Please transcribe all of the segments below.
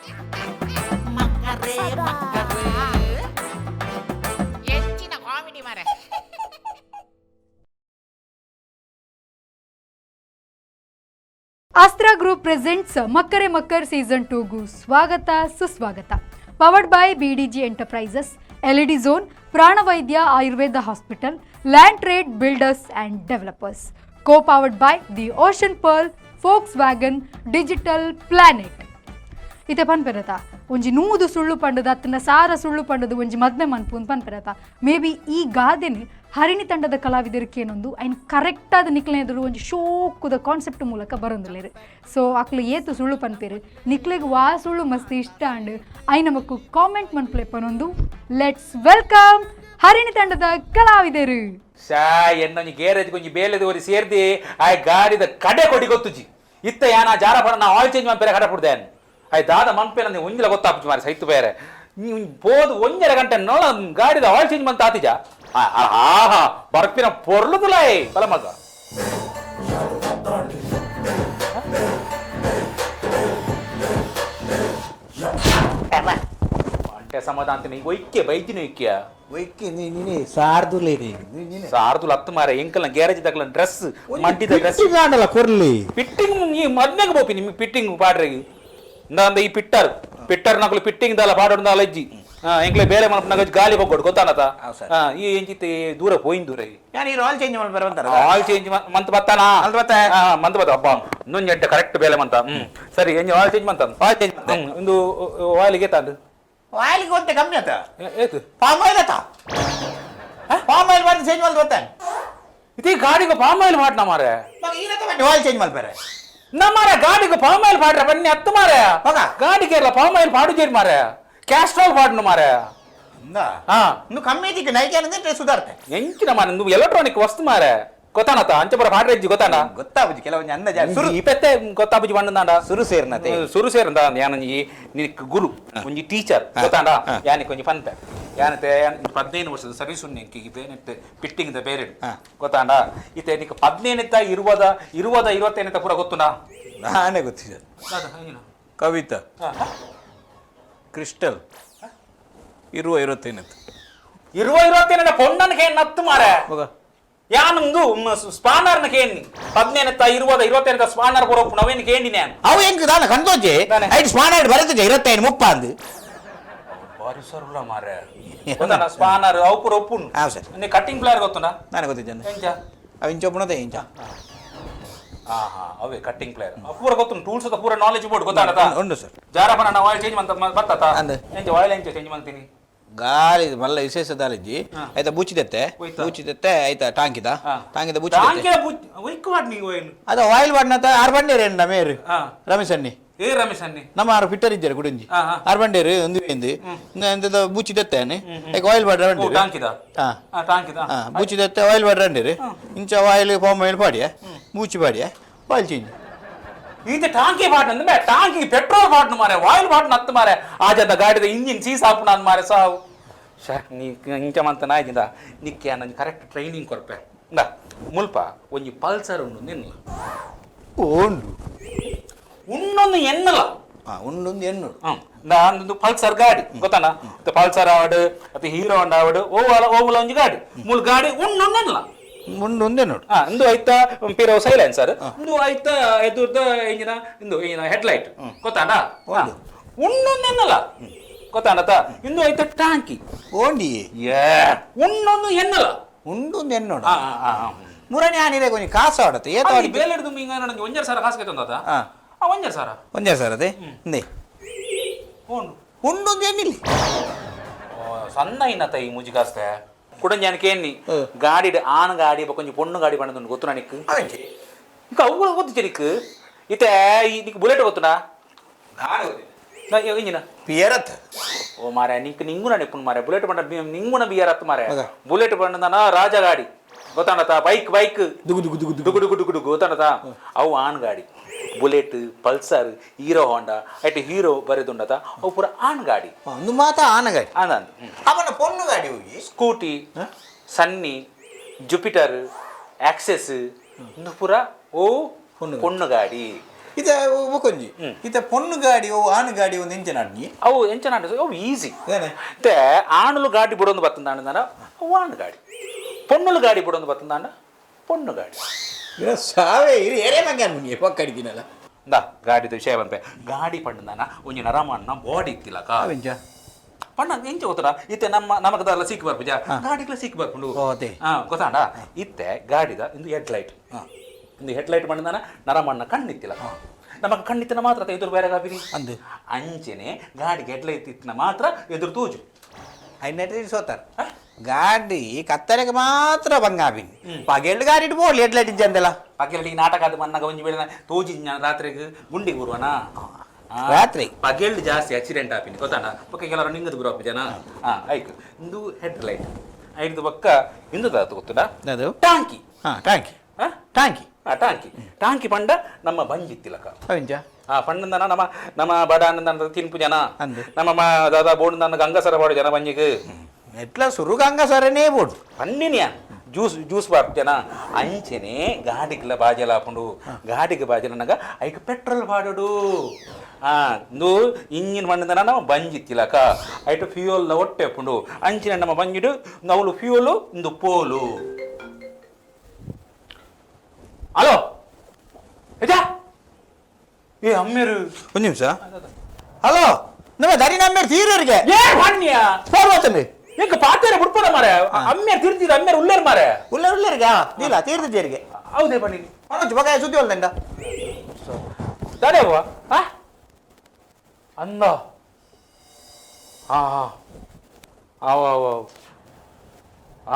Astra group presents Makkare Makkar season ಟೂಗೂ ಸ್ವಾಗತ ಸುಸ್ವಾಗತ. Powered by BDG enterprises, LED zone, Pranavaidya Ayurveda hospital, land trade builders and developers. Co powered by the ocean pearl, Volks wagon, digital planet. ಇತ್ತೆ ಪನ್ಪೆರತ, ಒಂಜಿ 100 ಸುಳ್ಳು ಪಂಡದ ಅತ್ತನ 1000 ಸುಳ್ಳು ಪಂಡದು ಒಂಜಿ ಮದ್ಮೆ ಮನ್ಪುನ್ ಪನ್ಪೆರತ. May be ಈ ಗಾದೆನ್ ಹರಿಣಿ ತಂಡದ ಕಲಾವಿದರು ಕೇನೊಂದು ಐನ್ ಕರೆಕ್ಟಾದ ನಿಕ್ಲೆ ಎದುರು ಒಂಜಿ ಶೋಕುದ ಕಾನ್ಸೆಪ್ಟ್ ಮೂಲಕ ಬರೊಂದುಲ್ಲೆರ್. ಸೊ ಅಕ್ಲು ಏತು ಸುಳ್ಳು ಪನ್ಪೆರ್, ನಿಕ್ಲೆಗ್ ವಾ ಸುಳ್ಳು ಮಸ್ತ್ ಇಷ್ಟ ಅಂಡ್ ಐನ ಮಕ್ಕು ಕಾಮೆಂಟ್ ಮನ್ಪುಲೆ ಪನೊಂದು, let's welcome Harini ತಂಡದ ಕಲಾವಿದರು. ಶಾ, ಎನ್ನೊಂಜಿ ಗ್ಯಾರೇಜ್ ಕೊಂಜಿ ಬೇಲೆದ ಒರಿ ಸೇರ್ದಿ ಆಯ್ ಗಾಡಿದ ಕಡೆ ಕೊಡಿ ಗೊತ್ತುಜಿ. ಇತ್ತ ಯಾನ ಜಾರ ಪಡ ನಾ ಆಯಿಲ್ ಚೇಂಜ್ ಮನ್ಪೆರೆ ಕಡೆ ಪುಡ್ದೆ. ಆಯ್ ದಾದ ಮನ್ಪೆನ ನೀವು ಒಂಜಿಲ ಗೊತ್ತಾಪುಜಿ ಮಾರಿ. ಸೈತು ಬೇರೆ ನೀವು ಪೋದು 1.5 ಗಂಟೆ ನೋಳ ಗಾಡಿದ ಆಯಿಲ್ ಚೇಂಜ್ ಮಂತ ಆತಿಜ. ಆಹಾ, ಬರ್ಪಿನ ಪೊರ್ಲುದುಲಾಯ್ ಬಲ ಮಗ. ಅಂಟೆ ಸಮಾಧಾನ ಒಯ್ಕೆ ಬೈದಿನ ಒಯ್ಕ್ಯ. ಒಯ್ಕೆ ನೀನೆ ಸಾರ್ದುಲೇರಿ ನೀನೆ. ಸಾರ್ದುಲ ಹತ್ತು ಮಾರೆ, ಎಂಕಲ್ನ ಗ್ಯಾರೇಜ್ ತಗಲ ಡ್ರೆಸ್ ಮಂಟಿದ ಡ್ರೆಸ್. ಆಂಡಲ ಕೊರ್ಲಿ. ಪಿಟ್ಟಿಂಗ್ ಈ ಮದ್ಮೆಗೆ ಬೋಪಿ ನಿಮಗೆ ಪಿಟ್ಟಿಂಗ್ ಪಾಡ್ರೆಗ್ ಇಂದ ಈ ಪಿಟ್ಟರ್ ಪಿಟ್ಟರ್ ನಕಲು ಪಿಟ್ಟಿಂಗ್ ದಾಲ ಪಾಡೋಡು ದಾಲ ಇಜ್ಜಿ. ಎಂಕ್ಲೆ ಬೇಲೆ ಮನ್ಪುನಾಗ ಗಾಲಿ ಹೋಗೋಡು ಗೊತ್ತಾನತ. ಹೌದು ಸರ್. ಈ ಎಂಚಿತ್ತೆ ದೂರ ಪೋಯಿನ್ ದೂರ. ಯಾನ್ ಈ ಆಯಿಲ್ ಚೇಂಜ್ ಮಲ್ಪೆರೆ ಬಂತಾರ. ಆಯಿಲ್ ಚೇಂಜ್ ಮಂತ್ ಬತ್ತಾನ? ಮಂತ್ ಬತ್ತ. ಮಂತ್ ಬತ್ತ. ಅಬ್ಬಾ, ಇನ್ನೊಂದು ಗಂಟೆ ಕರೆಕ್ಟ್ ಬೇಲೆ ಮಂತ. ಸರಿ, ಎಂಜ ಆಯಿಲ್ ಚೇಂಜ್ ಮಂತ? ಆಯಿಲ್ ಚೇಂಜ್ ಮಂತೆ. ಒಂದು ಆಯಿಲ್ ಗೇತಾಂಡ್. ಆಯಿಲ್ ಗೊತ್ತೆ ಕಮ್ಮಿ ಆತ. ಏತು? ಪಾಮ್ ಆಯಿಲ್ ಆತ. ಪಾಮ್ ಆಯಿಲ್ ಮಾಡಿ ಚೇಂಜ್ ಮಲ್ತು ಗೊತ್ತೆ. ಇದು ಗಾಡಿಗೆ ಪಾಮ್ ಆಯಿಲ್ ಮಾಡ್ನ ಮಾರೆ. ಮಗ ಈರತ ಬನ್ನಿ ಆಯಿಲ್ ಚೇಂಜ್ ಮಲ್ಪೆರೆ. ನಮ್ಮ ಗಾಡಿಗೆ ಪಾಮ್ ಆಯಿಲ್ ಪಾಡ್ರ ಬನ್ನಿ ಹತ್ತು ಮಾರೆ. ಮಗ. ಗಾಡಿಗೆ ಎಲ್ಲ ಪಾಮ್ ಆಯಿಲ್ ಪಾಡು ಜೇರಿ ಮಾರೆ, ಕ್ಯಾಸ್ಟ್ರಾಲ್ ಪಾಡ್ನು ಮಾರೆ. ಹಾ. ಇನ್ನು ಕಮ್ಮಿ ಐತಿ ನೈಕೆ ಅಂದ್ರೆ ಸುಧಾರ್ತೆ. ಎಂಚಿನ ಮಾರೆ, ನೀವು ಎಲೆಕ್ಟ್ರಾನಿಕ್ ವಸ್ತು ಮಾರೆ, ಗೊತ್ತಾನತ? ಅಂಚೆ ಬರ ಪಾಡ್ರೆಜ್ಜಿ ಗೊತ್ತಾನ? ಗೊತ್ತಾಪುಜಿ ಕೆಲವೊಂದು ಅಂದಾಜು ಸುರು. ಈ ಪೆತ್ತೆ ಗೊತ್ತಾಪುಜಿ ಬಣ್ಣದಾಂಡ. ಸುರು ಸೇರ್ನತೆ. ಸುರು ಸೇರಂದ. ಯಾನ ಈ ನಿಕ್ ಗುರು, ಒಂಜಿ ಟೀಚರ್ ಗೊತ್ತಾಂಡ. ಯಾನಿಕ್ ಒಂಜಿ ಪಂತೆ ಯಾನತೆ 15 ವರ್ಷದ ಸರ್ವಿಸ್ ಉಂಡು ಎಂಕ್ ಈ ಬೇನೆಟ್ ಪಿಟ್ಟಿಂಗ್ the ಬೇರೆ. ಗೊತ್ತಾಂಡ? ಇತ್ತೆ ನಿಕ್ 15 ಇರುವದ ಇರುವದ 25 ಪೂರ ಗೊತ್ತುನಾ? ನಾನೇ ಗೊತ್ತಿದೆ. ಕವಿತಾ, ಕ್ರಿಸ್ಟಲ್, ಇರುವ 25. ಇರುವ 25 ಪೊಣ್ಣನ ಕೇನ್ ನತ್ತು ಮಾರೆ. ಮಗ. ಯಾನೊಂದು ಸ್ಪಾನರ್ನ ಕೇನಿ, 15 ಇರುವದ 25 ಸ್ಪಾನರ್ ಪೂರ ನವೇನು ಕೇಂಡಿ ನಾನು. ಅವು ಹೆಂಗ್ ದಾನ ಕಂದೋಜೆ. ದಾನೆ. ಐಟ್ ಸ್ಪಾನರ್ ಬರತಜೆ 25 30 ಅಂದು. ಬಾರಿ ಸರುಳ ಮಾರೆ, ಗೊತ್ತಾನ? ಸ್ಪಾನರ್ ಅವು ಪೂರ ಒಪ್ಪುಂಡು. ಹಾ, ಸರ್. ನೀ ಕಟ್ಟಿಂಗ್ ಪ್ಲೇಯರ್ ಗೊತ್ತುನಾ? ನಾನೇ ಗೊತ್ತಿದ್ದೇನೆ. ಎಂಚ? ಅವು ಇಂಚ ಒಪ್ಪುಣದೆ ಇಂಚ. ಹಾ ಹಾ, ಅವೇ ಕಟ್ಟಿಂಗ್ ಪ್ಲೇಯರ್ ಪೂರ ಗೊತ್ತು. ಟೂಲ್ಸ್ ಪೂರ ನಾಲೆಜ್ ಬೋರ್ಡ್ ಗೊತ್ತಾನತ? ಉಂಡು ಸರ್. ಜಾರಪನ ನಾವು ಆಯಿಲ್ ಚೇಂಜ್ ಮಂತ ಬತ್ತತ? ಅಂದ್. ಎಂಚ ಆಯಿಲ್ ಎಂಚ ಚೇಂಜ್ ಮಾಡ್ತೀನಿ? ಗಾಳಿ ಮಲ್ಲ ವಿಶೇಷ ದಾಲಿಜ್ಜಿ. ಆಯ್ತಾ, ಬೂಚಿದೆತ್ತೆ. ಹೋಯ್ತಾ? ಬೂಚಿದೆತ್ತೆ ಆಯ್ತಾ, ಟಾಂಕಿದ ಟಾಂಕಿದ ಬೂಚಿದೆತ್ತೆ. ಟಾಂಕಿನ ಒಯ್ಕು ಮಾಡಿ ನೀವು ಏನು? ಅದು ಆಯಿಲ್ ಬಾಡ್ನತ ಆರು ಬಂಡೇರು ಎಂಡ ಮೇರು. ರಮೇಶ್ ಅಣ್ಣಿ. ಏ ರಮೇಶ್ ಅನ್ನಿ? ನಮ್ಮ ಆರು ಫಿಟ್ಟರ್ ಇದ್ದಾರೆ ಗುಡಂಜಿ. ಹಾ, ಹಾ. ಆರು ಬಂಡೇರು ಒಂದು ಎಂದು ಎಂತದ ಬೂಚಿದೆತ್ತೆ ಆಯ್ಕೆ ಆಯಿಲ್ ಬಾಡ್ರ ಓ. ಬಂಡೇರು. ಟಾಂಕಿದ? ಹಾ. ಟಾಂಕಿದ. ಹಾ, ಬೂಚಿದೆತ್ತೆ ಆಯಿಲ್ ಬಾಡ್ರ ಅಂಡೇರು ಇಂಚ oil palm oil ಪಾಡಿಯ ಬೂಚಿ ಪಾಡಿಯ ಆಯಿಲ್ ಚೇಂಜ್. ಇದು ಟಾಂಕಿ ಬಾಟ್ ಅಂದ್ರೆ ಟಾಂಕಿ ಪೆಟ್ರೋಲ್ ಬಾಟ್ ಮಾರೆ, ಆಯಿಲ್ ಬಾಟ್ ನತ್ತು ಮಾರೆ. ಆಜದ ಗಾಡಿದ ಇಂಜಿನ್ ಸೀಸ್ ಹಾಪುನ ಅಂದ್ ಮಾರೆ ಸಾವು. ಶಾ, ನೀ ಇಂಚ ಮಂತ ನಾಯ್ದಿಂದ ನಿಕ್ಕೆ ನಾನು ಕರೆಕ್ಟ್ ಟ್ರೈನಿಂಗ್ ಕೊರ್ಪೆ. ಇಂದ ಮುಲ್ಪ ಒಂಜಿ ಪಲ್ಸರ್ ಉಂಡು ನಿನ್ನ. ಉಂಡು. ಉಣ್ಣೊಂದು ಎನ್ನಲ. ಹಾ, ಉಂಡೊಂದು ಎಣ್ಣು. ನಾನೊಂದು ಪಲ್ಸರ್ ಗಾಡಿ ಗೊತ್ತಾನ? ಪಲ್ಸರ್ ಆವಡ್ ಅಥವಾ ಹೀರೋ ಹೊಂಡ ಆವಡ್, ಓವಲ ಓವಲ ಒಂಜಿ ಗಾಡಿ ಮೂಲ ಗಾಡಿ ಉಣ್ಣೊಂದು ಎನ್ನಲ. ಉಂಡು ಒಂದೇ ನೋಡು. ಹಾ, ಇಂದು ಐತ ಪಿರೋ ಸೈಲೆನ್ಸರ್, ಇಂದು ಐತ ಎದುರ್ದ ಇಂಜಿನ, ಇಂದು ಇಂಜಿನ ಹೆಡ್ ಲೈಟ್ ಗೊತ್ತಾಂಡ? ಉಂಡು. ಉಣ್ಣೊಂದು ಎನ್ನಲ ಗೊತ್ತಾಂಡತ? ಇಂದು ಐತ ಟಾಂಕಿ. ಓಂಡಿ. ಏ, ಉಣ್ಣೊಂದು ಎನ್ನಲ. ಉಂಡು ಒಂದು ಎಣ್ಣೋಡು. ಆ, ಆ, ಆ. ಮುರಣಿ ಆನಿರೆ ಕೊಂಚ ಕಾಸು ಆಡತ್ತೆ ಏತ. ಅದು ಈ ಬೇಲೆ ಹಿಡ್ದು ಹಿಂಗ ನನಗೆ 1.5 ಸಾವಿರ ಕಾಸು ಕೇತಂದಾತ. ಹಾ. ಆ 1.5 ಸಾವಿರ. ಒಂದೇ ಸರ್ ಅದೇ ಇಂದೇ. ಉಂಡು. ಉಂಡು ಒಂದು ಎಣ್ಣಿಲ್ಲಿ. ಓ, ಸಣ್ಣ ಇನ್ನತ ಈ ಮುಜಿ ಕಾಸ್ತೆ ಕುಡಂಜಾನ ಕೇನ್ನಿ. ಗಾಡಿ ಆನ್ ಗಾಡಿ ಬೊಕ ಒಂಜಿ ಪೊಣ್ಣು ಗಾಡಿ ಪಂಡದುಂಡು ಗೊತ್ತು ನಿಕ್? ಇಕ ಅವು ಗೊತ್ತು ನಿಕ್? ಇತ್ತೆ ಈ ನಿಕ್ ಬುಲೆಟ್ ಗೊತ್ತುನಾ? ಇಂಜಿನ. ಪಿಯರತ್. ಓ ಮಾರೆ, ನಿಂಕ್ ನಿಂಗುನ ನಿಪ್ಪುನ್ ಮಾರೆ. ಬುಲೆಟ್ ಪಂಡ ನಿಂಗುನ ಬಿಯರ್ ಅತ್ತು ಮಾರೆ. ಹೌದಾ? ಬುಲೆಟ್ ಪಂಡನ ರಾಜ ಗಾಡಿ ಗೊತ್ತಾಂಡತ? Bike bike ದುಗು ದುಗು ದುಗು. ಡುಗು ಡುಗು ಡುಗು ಡುಗು ಗೊತ್ತಾಂಡತ? ಅವು ಆನ್ ಗಾಡಿ. ಬುಲೆಟ್, ಪಲ್ಸರ್, ಹೀರೋ ಹೋಂಡಾ ಐಟ್ ಹೀರೋ ಬರೆದುಂಡತ, ಅವು ಪೂರ ಆನ್ ಗಾಡಿ. ಒಂದು ಮಾತ ಆನ ಗಾಡಿ. ಆನಂದ್. ಅವನ ಪೊಣ್ಣು ಗಾಡಿ ಹೋಗಿ. ಸ್ಕೂಟಿ, ಸನ್ನಿ, ಜುಪಿಟರ್, ಆಕ್ಸೆಸ್ ಇಂದು ಪೂರ ಓ ಪೊಣ್ಣು. ಪೊಣ್ಣು ಗಾಡಿ. ಇತ್ತೆ ಬೊಕೊಂಜಿ ಇತ್ತೆ ಪೊಣ್ಣು ಗಾಡಿ ಓ ಆನು ಗಾಡಿ ಒಂದು ಎಂಚ ನಾಡ್ನಿ. ಅವು ಎಂಚ ನಾಡು, ಅವು ಈಸಿ. ಏನೆ? ಇತ್ತೆ ಆಣುಲು ಗಾಡಿ ಬುಡೊಂದು ಬತ್ತಂದಾಂಡ ಅವು ಆಣು ಗಾಡಿ, ಪೊಣ್ಣುಲು ಗಾಡಿ ಬುಡೊಂದು ಬತ್ತಂದಾಂಡ ಪೊಣ್ಣು ಗಾಡಿ. ಇರ ಸಾವೇ ಇರು ಏರೇ ಮಂಗೆ ಅನ್ಮುನಿ ಪಕ್ಕಡಿದ್ದೀನಲ್ಲ. ಇಂದಾ ಗಾಡಿದ ವಿಷಯ ಬಂಪೆ. ಗಾಡಿ ಪಂಡದಾನ ಒಂಜಿ ನರಮಣ್ಣ ಬಾಡಿ ಇತ್ತಿಲಕ. ಅವೆಂಚ? ಪಣ್ಣ ಎಂಚ ಗೊತ್ತಡ, ಇತ್ತೆ ನಮ್ಮ ನಮಗದಲ್ಲ ಸೀಕ್ ಬರ್ಪುಜ, ಗಾಡಿಗ್ಲ ಸೀಕ್ ಬರ್ಪುಂಡು. ಓ, ಅದೇ. ಹಾ, ಗೊತ್ತಾಂಡ? ಇತ್ತೆ ಗಾಡಿದ ಇಂದು ಹೆಡ್ ಲೈಟ್, ಇಂದು ಹೆಡ್ ಲೈಟ್ ಪಂಡದಾನ ನರಮಣ್ಣ ಕಣ್ಣಿತ್ತಿಲ್ಲ. ನಮಗ ಕಣ್ಣಿತ್ತಿನ ಮಾತ್ರ ಎದುರು ಬೇರೆ ಗಾಬಿರಿ. ಅಂದು. ಅಂಚೆನೆ ಗಾಡಿಗೆ ಹೆಡ್ ಲೈಟ್ ಇತ್ತಿನ ಮಾತ್ರ ಎದುರು ತೂಜು. ಐನೈಟ್ ಸೋತಾರ ಗಾಡಿ ಕತ್ತಲೆಗೆ ಮಾತ್ರ ಬಂಗಾಬಿನ್, ಪಗೆಲ್ಡ್ ಗಾಡಿ ಬೋರ್ಲಿ ಹೆಡ್ ಲೈಟ್ ಇಜ್ಜಂದೆಲ್ಲ. ಪಗೆಲ್ಡಿ ನಾಟಕ ಅದು ಮನ್ನಾಗ ಒಂಜಿ ವೇಳೆ ತೋಜಿ ರಾತ್ರಿಗೆ ಗುಂಡಿಗೆ ಬರುವನಾ? ರಾತ್ರಿ? ಪಗೆಲ್ಡ್ ಜಾಸ್ತಿ ಆಕ್ಸಿಡೆಂಟ್ ಆಪಿನಿ ಗೊತ್ತಾಂಡ? ಬೊಕ್ಕ ಕೆಲವರು ನಿಂಗದು ಗುರು ಜನ. ಹಾ, ಆಯ್ತು, ಇಂದು ಹೆಡ್ ಲೈಟ್ ಐದು ಬೊಕ್ಕ ಇಂದು ದಾತು ಗೊತ್ತುಂಡಾ? ಅದು? ಟಾಂಕಿ. ಹಾ, ಟಾಂಕಿ. ಹಾ? ಟಾಂಕಿ. ಆ, ಟಾಂಕಿ. ಟಾಂಕಿ ಪಂಡ ನಮ್ಮ ಬಂಜಿತ್ತಿಲಕ. ಅವೆಂಚ? ಆ ಪಂಡಂದನ ನಮ್ಮ ನಮ್ಮ ಬಡ ಅಣ್ಣಂದನ ತಿನ್ಪು ಜನ. ಅಂದು. ನಮ್ಮ ದಾದಾ ಬೋಂಡನ ಗಂಗಸರ ಬಾಡು ಜನ ಬಂಜಿಗ್. ಎಟ್ಲ ಸುರು ಗಂಗಸರನೇ ಬೋಡು. ಪನ್ನಿನಿಯ ಜ್ಯೂಸ್ ಜ್ಯೂಸ್ ಬಾರ್ಪುಜನ. ಅಂಚೆನೆ ಗಾಡಿಗ್ಲ ಬಾಜೆಲ ಆಪುಂಡು. ಗಾಡಿಗೆ ಬಾಜೆಲನಾಗ ಐಕ್ ಪೆಟ್ರೋಲ್ ಬಾಡೋಡು. ಆ ಇಂದು ಇಂಜಿನ್ ಮಣ್ಣದನ ನಮ್ಮ ಬಂಜಿತ್ತಿಲಕ ಐಟು ಫ್ಯೂಯಲ್ ಒಟ್ಟೆ ಉಪ್ಪುಂಡು. ಅಂಚಿನ ನಮ್ಮ ಬಂಜಿಡು ನೌಲು ಫ್ಯೂಯಲ್, ಇಂದು ಪೋಲು. ಹಲೋ, ಏಜಾ ಏ ಅಮ್ಮೇರು. ಒಂದು ನಿಮಿಷ. ಹಲೋ, ನಮ್ಮ ದರಿ ನಮ್ಮೇರು ತೀರೋರಿಗೆ. ಏ ಪನ್ನಿಯ. ಫೋನ್ ಮಾತಂడి. ಎಂಕ ಪಾತೇರೆ ಬಿಡ್ಪದ ಮಾರೆ, ಅಮ್ಮೇರು ತಿರ್ತಿರ, ಅಮ್ಮೇರು ಉಲ್ಲೇರು ಮಾರೆ. ಉಳ್ಳೇರು ಉಳ್ಳೇರಿಗೆ ನೀಲ ತೀರ್ದ ಜೇರಿಗೆ. ಹೌದೇ ಬನ್ನಿ. ಪಣೊಂಚು ಬಗಾಯ ಸುದ್ದಿ ಹೊಲ್ದಂಡ. ದಾದೇವ ಆ ಅಂದ ಹಾ ಹಾ ಆವ ಆವ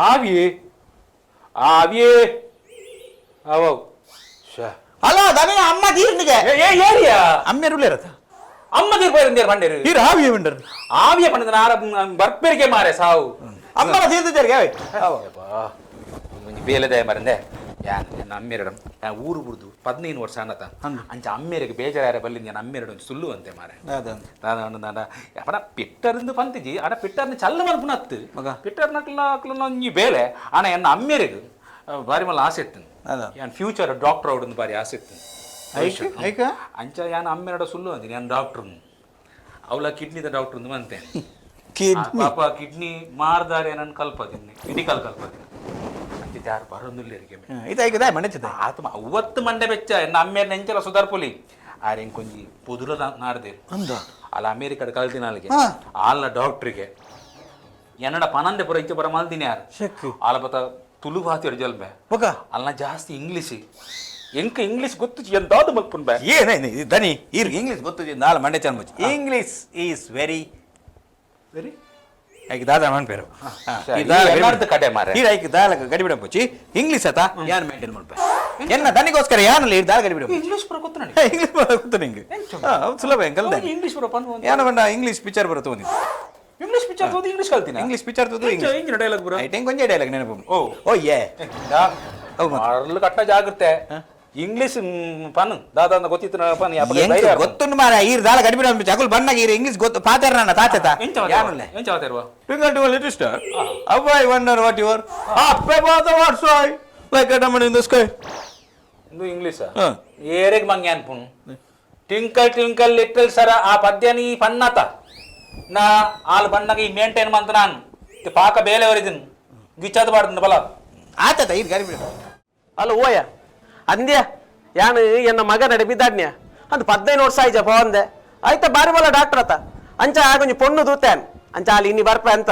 ಆವಿ ಆವಿಯೇ ಆವ ಶ. ಹಲೋ, ದನಿನ ಅಮ್ಮ ತೀರ್ನಿಗೆ. ಏ ಏ ಏರಿಯಾ. ಅಮ್ಮೇರು ಉಳ್ಳೇರತ್ತ. ಅಮ್ಮ ತೀರ್ಪೇರು ಬಂಡೇರು. ತೀರ ಆವಿಯೇ ಉಂಡರು. ಆವಿಯ ಪಂಡದ ನಾರ ಬರ್ಪೇರಿಗೆ ಮಾರೆ ಸಾವು. ಅಮ್ಮನ ತೀರ್ದ ಜೇರಿಗೆ ಅವೆ. ಒಂಜಿ ಬೇಲೆದಾಯ ಮರಂದೆ. ಯಾನ್ ಎನ್ನ ಅಮ್ಮೇರಡ ಯಾನ್ ಊರು ಬುಡ್ದು 15 ವರ್ಷ ಅನ್ನತ. ಅಂದು. ಅಂಚ ಅಮ್ಮೇರಿಗೆ ಬೇಜಾರಾರ ಬಲ್ಲಿಂದ ಯಾನ್ ಅಮ್ಮೇರಡ ಒಂಜಿ ಸುಳ್ಳು ಅಂತೆ ಮಾರೆ. ಅದಂತ. ದಾದ ಅಪಡ ಪಿಟ್ಟರಿಂದ ಪಂತಿಜಿ ಅಡ ಪಿಟ್ಟರ್ನ ಚಲ್ಲ ಮನ್ಪುನ ಅತ್ತು. ಮಗ. ಪಿಟ್ಟರ್ನಕ್ಲ ಅಕ್ಲನ ಒಂಜಿ ಬೇಲೆ ಆನ ಎನ್ನ ಅಮ್ಮೇರಿಗೆ ಬಾರಿ ಮಲ್ಲ ಆಸೆ ಇತ್ತು. ಅದ. ಯಾನ್ ಫ್ಯೂಚರ್ ಡಾಕ್ಟರ್ ಅವಡೊಂದು ಬಾರಿ ಆಸೆ ಇತ್ತು. ಐಕ್ ಐಕ. ಅಂಚ ಯಾನ್ ಅಮ್ಮೇರಡ ಸುಳ್ಳು ಅಂತೀನಿ, ಯಾನ್ ಡಾಕ್ಟರ್, ಅವಳ ಕಿಡ್ನಿದ ಡಾಕ್ಟರ್ ಅಂತೆ. ಕಿಡ್ನಿ. ಪಾಪ ಕಿಡ್ನಿ ಮಾರ್ದಾರೆ ನನ್ನ ಕಲ್ಪದಿನಿ, ಮೆಡಿಕಲ್ ಕಲ್ಪದಿನಿ ಅಂಚ ಯಾರು ಬರೋದಿಲ್ಲ. ಇದು ಐಕ ದಾಯ ಮಣೆಚದ. ಆತ್ಮ ಅವತ್ತು ಮಂಡೆ ಬೆಚ್ಚ ಎನ್ನ ಅಮ್ಮೇರ್ ನೆಂಚಲ ಸುಧಾರ್ಪುಲಿ ಆರೆ ಇಂಕೊಂಜಿ ಪುದುರ ನಾಡ್ದೇರು. ಅಂದ. ಅಲ್ಲ ಅಮೇರಿಕದ ಕಲ್ತಿನಾಲಿಗೆ. ಹಾ. ಆಲ್ನ ಡಾಕ್ಟ್ರಿಗೆ ಎನ್ನಡ ಪನಂದೆ ಪುರ ಇಂಚ ಪುರ ಮಲ್ದಿನಿ ಯಾರು. ಶಕ್ಕು. ಆಲ ಬತ್ತ ತುಳು ಭಾತಿಯರು ಜಲ್ಬೆ. ಬೊಕ. ಅಲ್ನ ಜಾಸ್ತಿ ಇಂಗ್ಲೀಷ್, ಎಂಕ ಇಂಗ್ಲೀಷ್ ಗೊತ್ತು ಎಂದಾದ ಮಲ್ಪುನ್ ಬೇ. ಏನೇನು ಇದು ದನಿ ಈರ್ಗೆ ಇಂಗ್ಲೀಷ್ ಗೊತ್ತು ನಾಲ್ ಮಂಡೆ ಚಂದ. English is very very ಐಕ್ ದಾದ ಮನ್ಪೇರು. ಸರಿ, ಎಲ್ಲಾರ್ದು ಕಡೆ ಮಾರ್ರೆ. ಈ ಐಕ್ ದಾಲ ಗಡಿಬಿಡ ಪೋಚಿ ಇಂಗ್ಲೀಷ್ ಆತ ಯಾನ್ ಮೇಂಟೈನ್ ಮಲ್ಪೆ ಎನ್ನ ದನಿಗೋಸ್ಕರ ಯಾನಲ್ಲ ಈ ದಾಲ ಗಡಿಬಿಡ. ಇಂಗ್ಲೀಷ್ ಪುರ ಗೊತ್ತು ನನಗೆ. ಇಂಗ್ಲೀಷ್ ಗೊತ್ತು ನಿಂಗೆ? ಹಾ, ಹೌದು, ಸುಲಭ ಹೆಂಗ್ ಕಲ್ದೆ. ಇಂಗ್ಲೀಷ್ ಪುರ ಪನ್ ಯಾನ ಬಂಡ ಇಂಗ್ಲೀಷ್ ಪಿಕ್ಚರ್ ಬರುತ್ತೆ ಒಂದು. ಇಂಗ್ಲೀಷ್ ಪಿಕ್ಚರ್ ಓದಿ ಇಂಗ್ಲೀಷ್ ಕಲ್ತೀನಿ. ಇಂಗ್ಲೀಷ್ ಪಿಕ್ಚರ್ ತೋದು. ಇಂಗ್ಲೀಷ್ ಇಂಜಿನ ಡೈಲಾಗ್ ಬರ. ಐಟೆಂಗ್ ಕೊಂಚ ಡೈಲಾಗ್ ನೆನಪು. ಓ. ಓ ಯೇ ಹೌದು ಮತ್ತೆ. ಅರ್ಲು ಕಟ್ಟ ಜಾಗ್ರತೆ ಇಂಗ್ಲೀಷ್ ಪನ್ ದಾದ ಅಂತ ಗೊತ್ತಿತ್ತು ಪನ್. ಎಂಕ್ ಗೊತ್ತುಂಡು ಮಾರ, ಈರ್ ದಾಲ ಗಡಿಬಿಡ ಅಗುಲ್ ಬಣ್ಣಗ ಈರ್ ಇಂಗ್ಲೀಷ್ ಗೊತ್ತು ಪಾತಾರ ನನ್ನ ತಾತೆತ. ಯಾನುಲ್ಲೆ? ಎಂಚ ಮಾತಾಡುವ? Twinkle twinkle little star, how I wonder what you are, up above the world so high, like a diamond in the sky. ಇದು ಇಂಗ್ಲೀಷ್. ಹಾ. ಏರೆಗ್ ಮಂಗೆ ಅನ್ಪುನು twinkle twinkle little ಸರ ಆ ಪದ್ಯ ನೀ ಪನ್ನತ ನಾ ಆಲ್ ಬಣ್ಣಗ ಈ ಮೇಂಟೈನ್ ಮಂತ ನಾನು ಪಾಕ ಬೇಲೆ ಅವರಿದ್ದೀನಿ ಗಿಚ್ಚಾದ ಬಾಡ್ದು ಬಲ. ಆತತ ಈರ್ ಗಡಿಬಿಡ. ಅಲ್ಲ ಓಯ ಅಂದ್ಯ ಯಾನು ಎನ್ನ ಮಗ ನಡೆ ಬಿದ್ದಾಡ್ನ್ಯ ಅಂದ್ 15 ವರ್ಷ ಆಯ್ಜಪ್ಪ ಅಂದೆ ಆಯ್ತಾ ಬಾರಿ ಬಲ್ಲ ಡಾಕ್ಟರ್ ಆತ ಅಂಚ ಆಗೊಂಜಿ ಪೊಣ್ಣು ದೂತಾನ್ ಅಂಚ ಅಲ್ಲಿ ಇನ್ನಿ ಬರ್ಪ ಅಂತ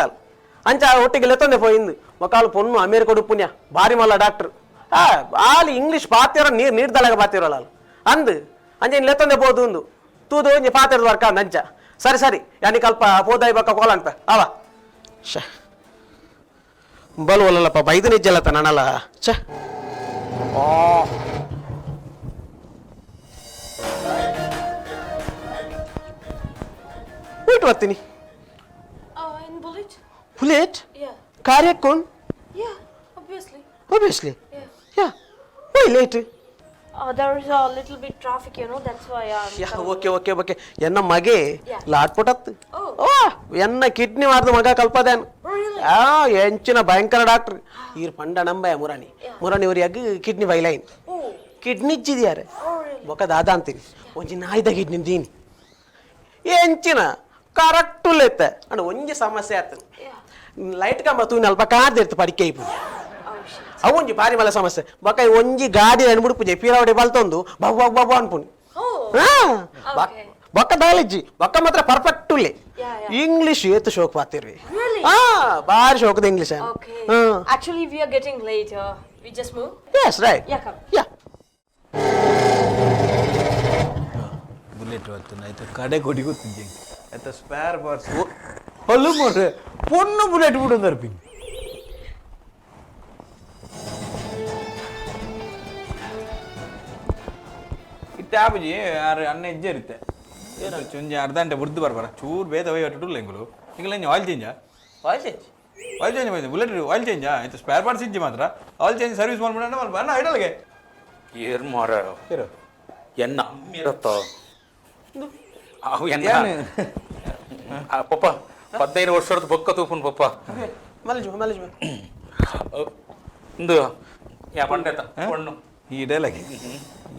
ಅಂಚ ಒಟ್ಟಿಗೆ ಲೆತ್ತೊಂದೆ ಪೋಯಿಂದು ಮಕಾಲು ಪೊಣ್ಣು ಅಮೇರಿಕ ಉಡುಪುನ್ಯ ಬಾರಿ ಮಲ್ಲ ಡಾಕ್ಟರ್ ಆ ಆಲಿ ಇಂಗ್ಲೀಷ್ ಪಾತಿರೋ ನೀರು ನೀರ್ದಳಗ ಪಾತಿರೋಲ್ಲ ಅಲ್ಲಿ ಅಂದ್ ಅಂಚ ಇನ್ನು ಲೆತ್ತೊಂದೆ ಪೋದು ಉಂದು ತೂದು ಒಂಜಿ ಪಾತಿರದ ವರ್ಕ ಅಂದ್ ಅಂಚ ಸರಿ ಸರಿ ಯಾನಿ ಕಲ್ಪ ಪೋದಾಯಿ ಬಕ್ಕ ಕೋಲ ಅನ್ಪ ಅವ ಶ ಬಲ್ವಲ್ಲಪ್ಪ ಬೈದು ನಿಜ್ಜಲ್ಲತ್ತ ನಾನಲ್ಲ ಛ. ವೇಟ್ ಬರ್ತೀನಿ. In Bullet? Bullet. Yeah. ಕಾರ್ಯಕ್ಕೋನ್. Yeah, obviously. Obviously. Yeah. Yeah, why late? There is a little bit traffic, that's why I'm yeah coming. Okay okay okay. ಎನ್ನ ಮಗೆ Yeah. ಲಾಟ್ಪುಟತ್. Oh. ಓ ಎನ್ನ ಕಿಡ್ನಿ ಮಾರ್ದ ಮಗ ಕಲ್ಪದೇನ್. Really? ಆ ಎಂಚಿನ ಭಯಂಕರ ಡಾಕ್ಟರ್ ಈರ್ ಪಂಡ ನಂಬಯ ಮುರಾಣಿ ಮುರಾಣಿ ಅವ್ರಿಗೆ ಕಿಡ್ನಿ ಬೈಲೈನ್. Oh. ಕಿಡ್ನಿ ಇಜ್ಜಿದ್ಯಾರೆ ಬೊಕ ದಾದ ಅಂತೀನಿ ಒಂಜಿ ನಾಯ್ದ ಕಿಡ್ನಿ ದೀನಿ ಎಂಚಿನ ಕರೆಕ್ಟ್ ಲೆತ್ತ ಅಂಡ ಒಂಜಿ ಸಮಸ್ಯೆ ಆತು ಲೈಟ್ ಕಂಬ ತೂನ ಅಲ್ಪ ಕಾದಿರ್ತು ಪಡಿಕೆ ಇಪ್ಪುಜಿ ಅವು ಒಂಜಿ ಬಾರಿ ಮಲ್ಲ ಸಮಸ್ಯೆ ಬೊಕ ಈ ಒಂಜಿ ಗಾಡಿ ಮುಡುಪುಜೆ ಪೀರಾವಡೆ ಬಲ್ತೊಂದು ಬಬ್ಬು ಬಬ್ಬು ಬಬ್ಬು ಅನ್ಪುನಿ. Oh. ಹಾ. Okay. ಬೊಕ್ಕ ದಾಲಿಜ್ಜಿ ಬೊಕ್ಕ ಮಾತ್ರ ಪರ್ಫೆಕ್ಟ್ ಉಲ್ಲೆ. Yeah, yeah. English ಏತ್ ಶೋಕ್ ಪಾತಿರ್ವಿ. Really? ಹಾ ಬಾರಿ ಶೋಕದ English. Okay. Actually, we are getting late. We just move. Yes, right. Yeah, come. Yeah. Bullet ಬರ್ತದೆ ಆಯ್ತು ಕಡೆ ಕೊಡಿ ಗೊತ್ತಿದ್ದೆ ಆಯ್ತಾ ಸ್ಪೇರ್ ಪಾರ್ಟ್ಸ್ ಹೊಲ್ಲು ಮೋಟ್ರೆ ಪೊಣ್ಣು ಬುಲೆಟ್ ಬಿಡು ತರ್ಪಿ. ಇತ್ತೆ ಆಪುಜಿ ಆರು ಅನ್ನ ಹೆಜ್ಜೆ ಇರುತ್ತೆ ಒಂಜಿ ಅರ್ಧ ಗಂಟೆ ಬುಡ್ದು ಬರ್ಬಾರ ಚೂರು ಬೇದ ವೈ ಒಟ್ಟು ಎಂಗುಲು ಇಂಗ್ಲ ಆಯಿಲ್ ಚೇಂಜಾ? Oil change. Oil change ಬೈದೆ ಬುಲೆಟ್ ಆಯಿಲ್ ಚೇಂಜಾ ಆಯ್ತು ಸ್ಪೇರ್ ಪಾರ್ಟ್ಸ್ ಇಜ್ಜಿ ಮಾತ್ರ ಆಯಿಲ್ ಚೇಂಜ್ ಸರ್ವಿಸ್ ಮಾಡ್ಬಿಡೋಣ ಮಲ್ಪ ಅಣ್ಣ ಐಡಲ್ಗೆ. ಏರ್ ಮಾರ ಎನ್ನ ಅಮ್ಮಿರತ್ತ ಅವು ಎನ್ನ ಆ, ಪಪ್ಪ 15 ವರ್ಷದ ಬೊಕ್ಕ ತೂಪುನ್ ಪಪ್ಪ. ಮಲಜು ಮಲಜು. ಇಂದು ಯಾ ಪಂಡೆತ ಪೊಣ್ಣು. ಈ ಡೈಲಾಗ್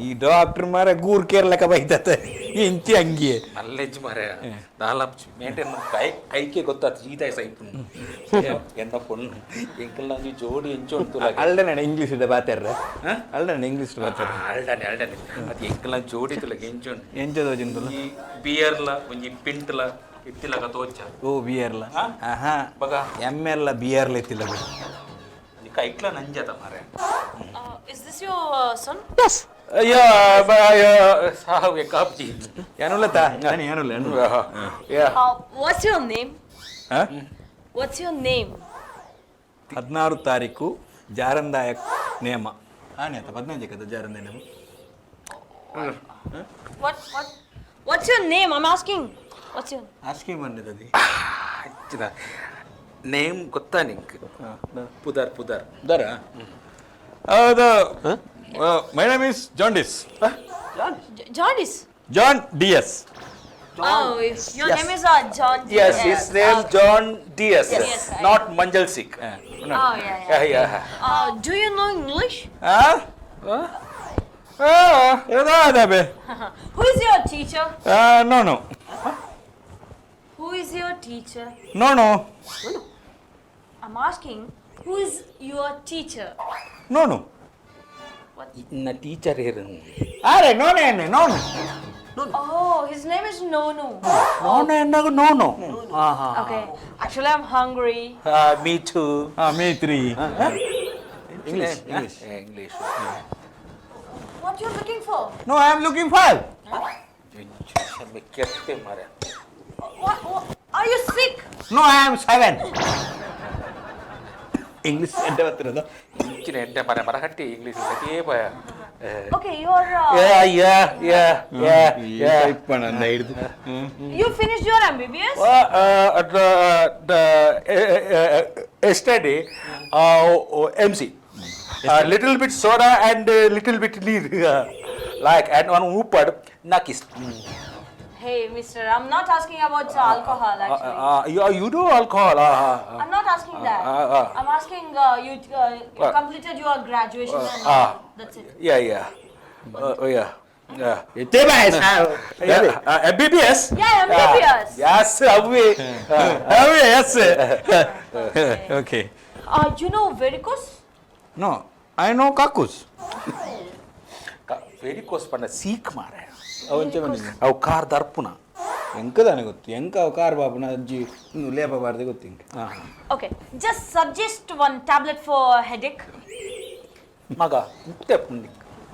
ಈ ಡಾಕ್ಟರ್ ಮಾರ ಗೂರ್ ಕೇರ್ಲಕ ಬೈತತೆ ಇಂಚಿ ಅಂಗಿಯೇ. ನಲ್ಲೆಜ್ಜು ಮಾರ ದಾಲ ಮೇಂಟೈನ್ ಕೈ ಐಕೆ ಗೊತ್ತಾತು ಈದಾಯ ಸೈಪುನ್ ಎನ್ನ ಪೊಣ್ಣು ಎಂಕಲ್ ನಂಜಿ ಜೋಡಿ ಎಂಚು ಉಂಟು. ಅಲ್ಡನೆ ಇಂಗ್ಲೀಷ್ ಇಡ ಬಾತೆರ್ರ ಅಲ್ಡನೆ ಇಂಗ್ಲೀಷ್ ಬಾತೆರ್ರ. ಅಲ್ಡನೆ ಅಲ್ಡನೆ ಅದು ಎಂಕಲ್ ಜೋಡಿ ತುಲಗ ಎಂಚು ಉಂಟು. ಎಂಚದ ಜಿಂದುಲ? ಈ ಬಿಯರ್ಲ ಒಂಜಿ ಪಿಂಟ್ಲ ಇತ್ತಿಲಗ ತೋಚ. ಓ ಬಿಯರ್ಲ ಆಹಾ. ಬಗ. ಎಮ್ ಎಲ್ಲ ಬಿಯರ್ಲ ಇತ್ತಿಲ್ಲ. ನಿಕ್ಕ ಐಕ್ಲ ನಂಜತ ಮಾರೆ. Is this your son? Yes. ಅಯ್ಯೋ ಸಾವೆ ಕಾಪ್ಜಿ. ಏನುಲ್ಲತಾ ನಾನು ಏನುಲ್ಲ ಏನುಲ್ಲ. ಯಾ. What's your name? Ha? What's your name? 16 ತಾರೀಕು ಜಾರಂದಾಯ ನೇಮ ಆನೆ ಆತ 15 ಕದ ಜಾರಂದಾಯ ನೇಮ. What what? What's your name? I'm asking. What's your ಆಸ್ಕಿ ಬಂದಿದ್ದದಿ. ನೇಮ್ ಗೊತ್ತಾ ನಿಂಕ್? ಪುದರ್ ಪುದರ್. ದರ ಹೌದು, my name is jaundice. Jaundice? John D S. Oh, your name is John. Yes, his name John D S. Yes, I- not Manjal Sikh. Oh yeah, yeah. Yeah. Do you know English? ಅದೇ. Who is your teacher? No no. Who is your teacher? No no. I'm asking, who is your teacher? No no. ಇನ್ನ teacher ಹೇರು? ಅರೆ ನೋನೆ ನೋನು. Oh, his name is Nonu. ನೋನು ಎನ್ನಾಗ ನೋನು. Okay. Actually, I'm hungry. Me too. Me three. English English. English. What you looking for? No, I am looking for ಕೆತ್ತೆ ಮಾರ. What? Are you sick? No, I am 7 English ಎಡ್ಡೆ ಬರ್ತಿರೋದು. ಇಂಚಿನ ಎಡ್ಡೆ ಮರ ಮರಹಟ್ಟಿ English ಸತಿಯೇ ಪಯ. Okay, you're. Yeah yeah yeah yeah yeah. ಹಿಡಿದು. You finished your MBBS? Yesterday MC little bit soda and little bit ನೀರ್ like and one ಊಪಡ್ ನಕಿಸ್. Hey, mister, I'm not asking about alcohol actually. You do alcohol? I'm not asking that. I'm asking you you completed your graduation and that's it. Yeah yeah yeah. ಎತ್ತೇ bye. MBBS? Yeah, MBBS. Yes, ಅವೇ. ಅವೇ yes okay. You know varicose? No, I know ಕಾಕೂಸ್. Varicose ಪಂಡ ಸೀಕ್ ಮಾರೆ. ಅವಂಚೆ ಬಂದಿದ್ದೆ. ಅವು car ದರ್ಪುನ. ಎಂಕದಾನೆ ಗೊತ್ತು ಎಂಕ ಅವು ಕಾರ್ ಬಾಬುನ ಅಜ್ಜಿ ಇನ್ನು ಲೇಪ ಬಾರ್ದೆ ಗೊತ್ತು ಇಂಕ. Okay, just suggest one tablet for headache. ಮಗ ಮುಕ್ತೆ.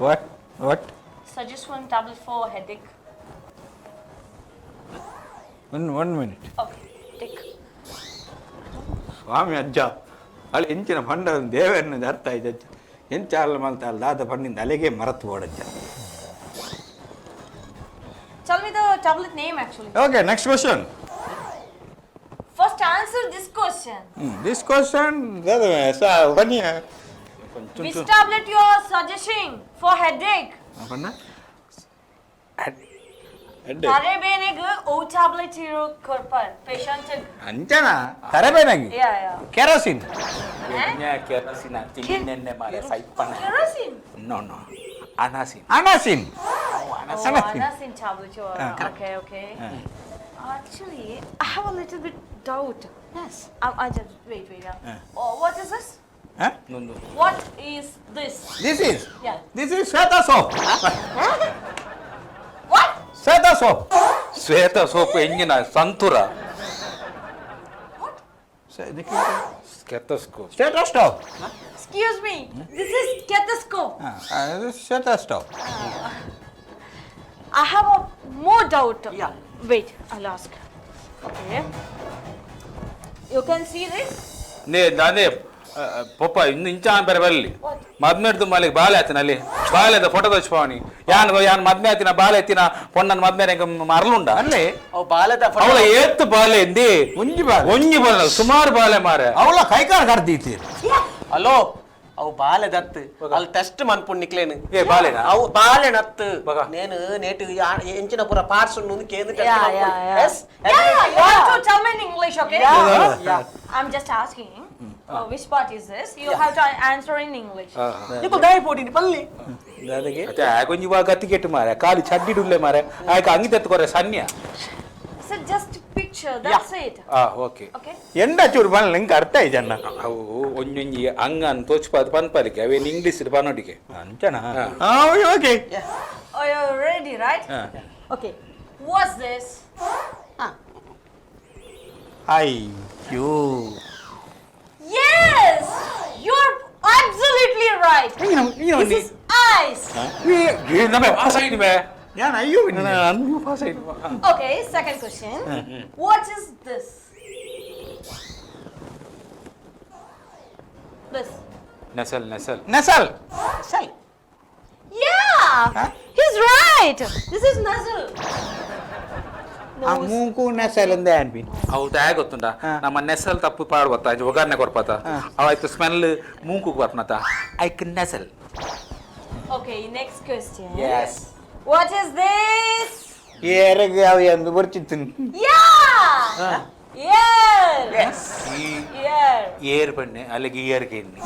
What what? Suggest one tablet for headache. One one minute. Okay, take. ಸ್ವಾಮಿ ಅಜ್ಜ ಅಲ್ಲಿ ಎಂಚಿನ ಪಂಡ ದೇವರನ್ನ ಅರ್ಥ ಆಯ್ತು ಅಜ್ಜ ಎಂಚ ಅಲ್ಲ ಮಲ್ತ ಅಲ್ಲ ದಾದ ಪಂಡಿಂದ ಅಲೆಗೆ ಮರತು ಬೋಡಜ್ಜ. Tell me the tablet name actually. Okay, next question. First answer this question. This question ಬನ್ನಿ. Which tablet you are suggesting for headache? ಪಂಡ. ತಲೆಬೇನೆಗ್ ಓ tablet ಇರೋ ಕೊರ್ಪರ್ patient. ಅಂಚನ ತರಬೇನಾಗಿ? Yeah, yeah. Kerosene. ಕೆರಸಿನ ತಿನ್ನೆನ್ನೆ ಮಾರೆ ಸೈಪಣ. Kerosene. No no. Anasin. Anasin. Oh, Anasin tablet. Okay, okay. Actually, I have a little bit doubt. Yes. I just wait, wait. Yeah. Oh, what is this? Huh? What is this? This is? Yeah. This is Shweta soap. What? Shweta soap. Shweta soap ಎಂಜಿನ ಸಂತುರ. What? Stethoscope. Stethoscope. Excuse me. This is stethoscope. Stethoscope. I have a more doubt. Yeah. Wait, I'll ask. Okay. You can see this? ನೇ ಅದೇ papa ಇನ್ನು ಇಂಚ ಬೇರೆ ಬರಲಿ. What? ಮದ್ಮೆಡ್ದು ಮಲ್ಲಿಗೆ ಬಾಲೆ ಆತಿನ ಅಲ್ಲಿ ಬಾಲೆದ ಫೋಟೋ ತೋಚ್ಪಾವನಿ ಯಾನ್ ಯಾನ್ ಮದ್ಮೆ ಆತಿನ ಬಾಲೆ ಎತ್ತಿನ ಪೊಣ್ಣನ ಮದ್ಮೆ ಮರಲುಂಡ. ಅಲ್ಲೇ. ಅವು ಬಾಲೆದ. ಅವಳ ಏತ್ತು ಬಾಲೆ ಎಂದಿ? ಒಂಜಿ ಬಾಲೆ. ಒಂಜಿ ಬಾಲೆ, ಸುಮಾರು ಬಾಲೆ ಮಾರೆ. ಅವಳ ಕೈಕಾರ್ ಕರ್ದೀತಿ. ಹಲೋ, ಅವು ಬಾಲೆದತ್ತು ಅಲ್ಲಿ ಟೆಸ್ಟ್ ಮನ್ಪುಂಡು ನಿಕ್ಲೇನು. ಏ ಬಾಲೆನಾ? ಅವು ಬಾಲೆನತ್ತು. ಬಗ. ನೇನು ನೇಟು ಎಂಚಿನ ಪೂರ ಪಾರ್ಟ್ಸ್ ಉಂಡು ಕೇಂದ್ರ. Yeah. Yes. Yeah. You have to tell me in English, okay? Yeah. I'm just asking. Which part is this? You have to answer in English. ನಿಕ್ಕು ದಾಯಿ ಪೋಡಿನಿ ಪಲ್ಲಿ. ಅತ್ತೆ ಆಗೊಂಜಿ ವಾ ಗತಿ ಕೆಟ್ಟು ಮಾರೆ, ಖಾಲಿ ಚಡ್ಡಿಡುಲ್ಲೆ ಮಾರೆ, ಆಯ್ಕ ಅಂಗಿ ತೆತ್ತುಕೊರೆ ಸನ್ಯ. So just picture. That's it. ಆ ಓಕೆ. Okay. ಎಂಡ ಚೂರು ಬನ್ನಿ, ನಿಂಗೆ ಅರ್ಥ ಆಯ್ತಣ್ಣ. ಅವು ಒಂಜೊಂಜಿ ಅಂಗನ್ ತೋಚ್ಪಾದ್ ಪನ್ಪಲಿಕ್ಕೆ ಅವೇನು English ಪನೋಡಿಗೆ. ಅಂಚನ? Okay. Oh, you're ready, right? Okay. What's this? ಅಯ್ಯೋ. Yes, you're absolutely right. This is eyes. ನಮ್ಮ ಪಾಸ್ ಆಯ್ತು ಬೇ. ಯಾನ್ ಅಯ್ಯೋ. ನಾನು ಪಾಸ್ ಆಯ್ತು. Okay, second question. What is this? This. Nasal, nasal. Nasal. ಸರಿ. Yeah, he's right. This is nasal. ಆ Nose. ಮೂಕು ನಸಲ್ ಅಂದೆ ಅನ್ಪಿನ್. ಅವು ದಾಯ ಗೊತ್ತುಂಟ, ನಮ್ಮ ನೆಸಲ್ ತಪ್ಪು ಪಾಡ್ಬತ್ತ ಒಗ್ಗರಣೆ ಕೊರ್ಪತ, ಅವಾಯ್ತು ಸ್ಮೆಲ್ ಮೂಂಕು ಬರ್ಪನತ, ಐಕ್ nasal. Okay, next question. Yes. What is this? ಏರಗೆ ಅವು ಎಂದು ಬರ್ತಿತ್ತು. Yeah. Ear. Yes. Ear. Air ಬಣ್ಣೆ ಅಲ್ಲಿಗೆ ಇಯರ್ಗೆ ಎಣ್ಣೆ.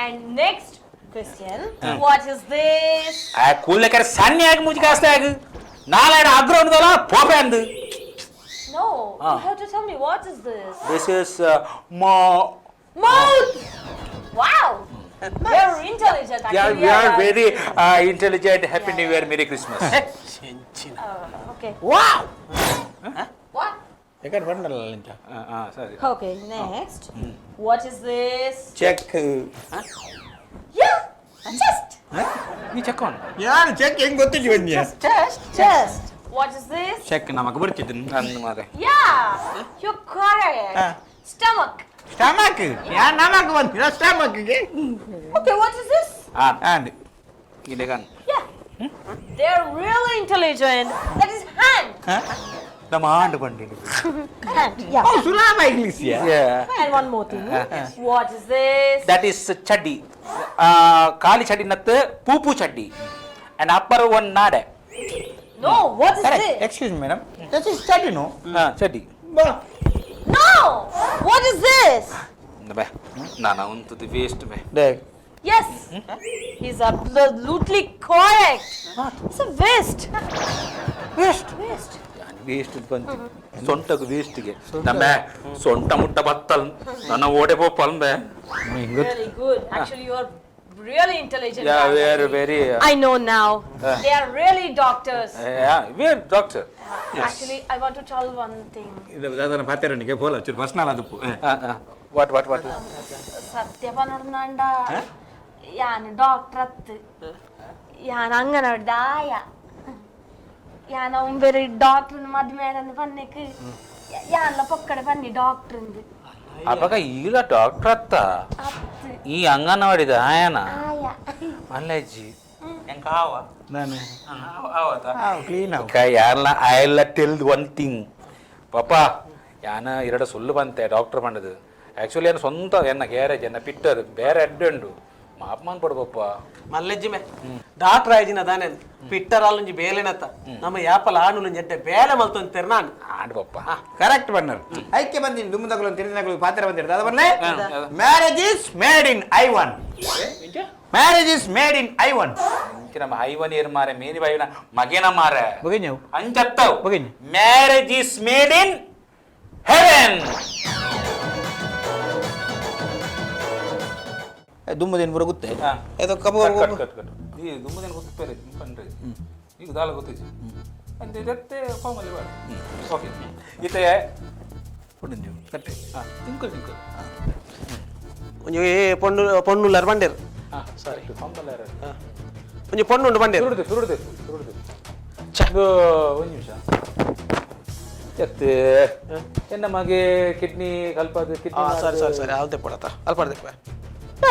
And next question. What is this? ಆ ಕೂದಲೆಕರೆ ಸಣ್ಣ ಆಗಿ ಮುಜ್ಜಿ ಕಾಸ್ತ ಆಗ ನಾಳೆ ಅಗ್ರ ಉಂದಲ್ಲ ಪೋಪೆ ಅಂದು. No, you have to tell me what is this? This is ಮಾ Mouth. Wow. Very intelligent. Yeah, Actually, we are yeah. very intelligent. Happy New Year, Merry Christmas. ಎಂಚಿನ. Okay. Wow. What? ಯಾಕಂದ್ರೆ ಬಂದಲ್ಲ ಅಂಚ. ಸರಿ. Okay, next. What is this? Check. Yeah. Chest. ನೀ check on. ಯಾರು check ಹೆಂಗ್ ಗೊತ್ತಿದ್ವಿ ಬನ್ನಿ. Chest. Chest. What is this? Check ನಮಗ್ ಬರ್ತಿದ್ದು. ನನ್ನ ಮಾರೆ. Yeah. You're correct. Stomach. Stomach ಯಾ ನಮಗ್ ಬಂದಿಲ್ಲ ಸ್ಟಮಕ್ಗೆ. Okay, what is this? On. And ಇಲ್ಲಿಗನ್. Yeah. They're really intelligent. That is hand. ನಮ್ಮ ಆಂಡ್ ಬಂದಿದ್ದು. Hand. Yeah. Oh ಸುಲಾಮ English. And one more thing. What is this? That is ಚಡ್ಡಿ, ಖಾಲಿ ಚಡ್ಡಿ ನತ್ತು ಪೂಪು ಚಡ್ಡಿ and upper one ನಾಡೆ. No, what is this? Excuse madam, that is ಚಡ್ಡಿ no? ಹಾ, ಚಡ್ಡಿ. ಬಾ. No! What is this? ಬೇ, ನಾನು ಉಂತದ್ದು waste bay. They. Yes. He's absolutely correct. It's a waste. Waste. Waste. Waste ಬಂತು ಸೊಂಟకు ವೇಸ್ಟ್ಗೆ ನಮ್ಮ ಸೊಂಟ ಮುಟ್ಟ ಬತ್ತಲ್ ನನ್ನ ಓಡೆ ಪೋಪಲ್ ಬೇ. Really good. Actually, you are really intelligent. Yeah, guys. we are very. I know now. They are really doctors. Yeah, we are doctor. Actually, I want to tell one thing. ಇದು ಪಾತೆರಣಿಗೆ ಪೋಲ ಚೂರು personal ಅದು. What what what? ಸತ್ಯ പറഞ്ഞാണ്ട ഞാൻ doctor അത്ത് ഞാൻ അങ്ങനെ ದಾಯ ಯಾನ ಒಂಬೇರೆ doctor ಮದ್ವೆ ಪನ್ನೆಕ್ ಯಾನ್ಲ ಪೊಕ್ಕಡೆ ಪನ್ನಿ ಡಾಕ್ಟರ್ ಅವಾಗ ಈಲ ಡಾಕ್ಟರ್ ಅತ್ತ? ಅತ್ತು. ಈ ಅಂಗನವಾಡಿದ ಆಯನ? ಆಯ. ಮಲ್ಲೇಜಿ ಎಂಕ ಆವ? ನಾನು ಆವತ. ಕ್ಲೀನ್ ಅವು. ಯಾರ್ಲ I ಎಲ್ಲ tell one thing ಪಾಪ, ಯಾನ ಎರಡ ಸೊಲ್ಲು ಬಂತೆ ಡಾಕ್ಟರ್ ಪಂಡದು. ಆ್ಯಕ್ಚುಲಿ ಏನು ಸ್ವಂತ ಎನ್ನ ಗ್ಯಾರೇಜ್ ಎನ್ನ ಪಿಟ್ಟರ್ ಬೇರೆ ಅಡ್ಡೆ ಉಂಡು, ಮಾಪ್ ಮಾನ್ಪಡು ಪಪ್ಪ. ಮಲ್ಲೆಜ್ಜಿ ಮೇ ಡಾಕ್ಟರ್ ಆಯ್ಜಿನ ದಾನೆ ಪಿಟ್ಟರ್ ಅಲ್ಲೊಂಜಿ ಬೇಲೆನತ್ತ ನಮ್ಮ ಯಾಪಲ ಆಣುಲು ಜಡ್ಡೆ ಬೇಲೆ ಮಲ್ತೊಂದು ತೆರ್ನಾನ್. ಆಂಡ್ ಪಪ್ಪ. ಕರೆಕ್ಟ್ ಬಂದರು ಐಕ್ಯ ಬಂದಿನಿ ದುಮ್ಮದಗಳು ತಿಳಿದಗಳು ಪಾತ್ರ ಬಂದಿರ್ತದೆ ಅದು ಬರ್ಲೆ. Marriage is made in I one, marriage is made in I one. ನಮ್ಮ ಹೈವನಿಯರ್ ಮಾರೆ ಮೇನಿ ಬಾಯಿನ ಮಗೇನ ಮಾರೆ. ಬಗೆഞ്ഞವು. ಅಂಚತ್ತವ್. ಬಗೆഞ്ഞು. Marriage is made in heaven. ದುಮ್ಮದೇನು ಪೂರ ಗೊತ್ತೇ. ಹಾ. ಏತೋ ಕಬ್ಬು. ಕಟ್ ಕಟ್ ಕಟ್, ಈ ದುಮ್ಮದೇನು ಗೊತ್ತಿಪ್ಪೇರೆ ಪಂಡ್ರೆ, ಈಗ ದಾಲ ಗೊತ್ತಿಜ್ಜಿ ಅಂದೆ ಜತ್ತೆ ಫಾರ್ಮಲ್ಲಿ ಬಾಡ. ಓಕೆ, ಇತ್ತೆ ಕಟ್ಟೆ. ಹಾಂ, ತಿಂಕಲ್ ತಿಂಕಲ್. ಒಂಜಿ ಪೊಣ್ಣು ಪೊಣ್ಣುಲ್ಲರ್ ಬಂಡೇರು. ಹಾಂ ಸರಿ, ಫಾರ್ಮಲ್ಲ. ಒಂಜಿ ಪೊಣ್ಣು ಉಂಡು ಬಂಡೇರು. ಸುರುಡ್ದು ಸುರುಡ್ದು ಸುರುಡ್ದು. ಒಂದು ಒಂದು ನಿಮಿಷ ಎತ್ತೆ. ಎನ್ನ ಮಗೆ ಕಿಡ್ನಿ ಕಲ್ಪದ ಕಿಡ್ನಿ. ಸರಿ ಸರಿ ಸರಿ, ಅಲ್ತೆ ಪಡತ ಅಲ್ಪ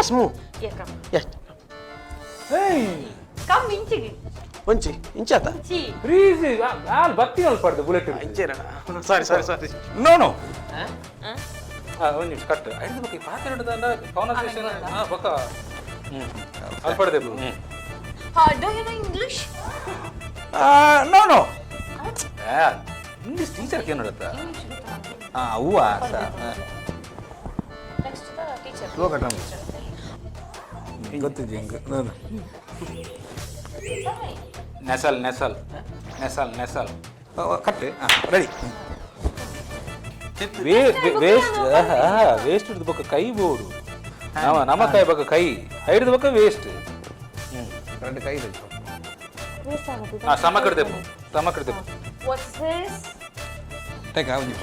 ಎಸ್ ಮೂ. Yeah, come. S. ಏಯ್. Come, ಇಂಚಿಗೆ. ಒಂಚಿ ಇಂಚಾತ. ಇಂಚಿ. ಪ್ಲೀಸ್, ಆಲ್ ಬತ್ತಿ ಅಲ್ಪಡ್ದು ಬುಲೆಟ್. ಇಂಚೇರಣ, ಸಾರಿ ಸಾರಿ ಸಾರಿ. ನೋ ನೋ, ಒಂದು ನಿಮಿಷ ಕಟ್. ಐದು ಬಗ್ಗೆ ಪಾತ್ರ ಹಿಡಿದ ಕಾನ್ವರ್ಸೇಷನ್. ಹಾಂ, ಬೊಕ್ಕ ಹ್ಞೂ ಅಲ್ಪಡ್ದೆ. ಹ್ಞೂ. Do you know English? No no. English teacher ಏನು ನೋಡುತ್ತಾ? ಹಾಂ, ಹೂವ. Next the teacher. ಹೂವು ಕಟ್ಟ ಗೊತ್ತಿದ್ವಿ ಹೆಂಗೆ ನಾನು. Nasal nasal nasal nasal. ಕಟ್ಟೆ. ಹಾಂ, ರೆಡಿ. ವೇಸ್ಟ್ ವೇಸ್ಟ್ ಹಿಡಿದು ಬೊಕ್ಕ ಕೈ ಬೋಡು. ನಮ್ಮ ನಮ್ಮ ಕೈ ಬೊಕ್ಕ ಕೈ ಹಿಡಿದು ಬೊಕ್ಕ ವೇಸ್ಟ್. ಎರಡು ಕೈ. ಹಾಂ, ಸಮ ಕಡ್ದೆಪ್ಪು, ಸಮ ಕಡ್ದೆಪ್ಪು. What's this? ಟೇಕ ಒಂದು ನಿಮಿಷ.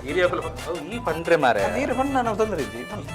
ಹಿರಿಯ ಈ ಪಂಡ್ರೆ ಮಾರೆ. ನೀರು ಬಣ್ಣ ನಾವು ತೊಂದರೆ ಇದ್ವಿ ಬಣ್ಣ.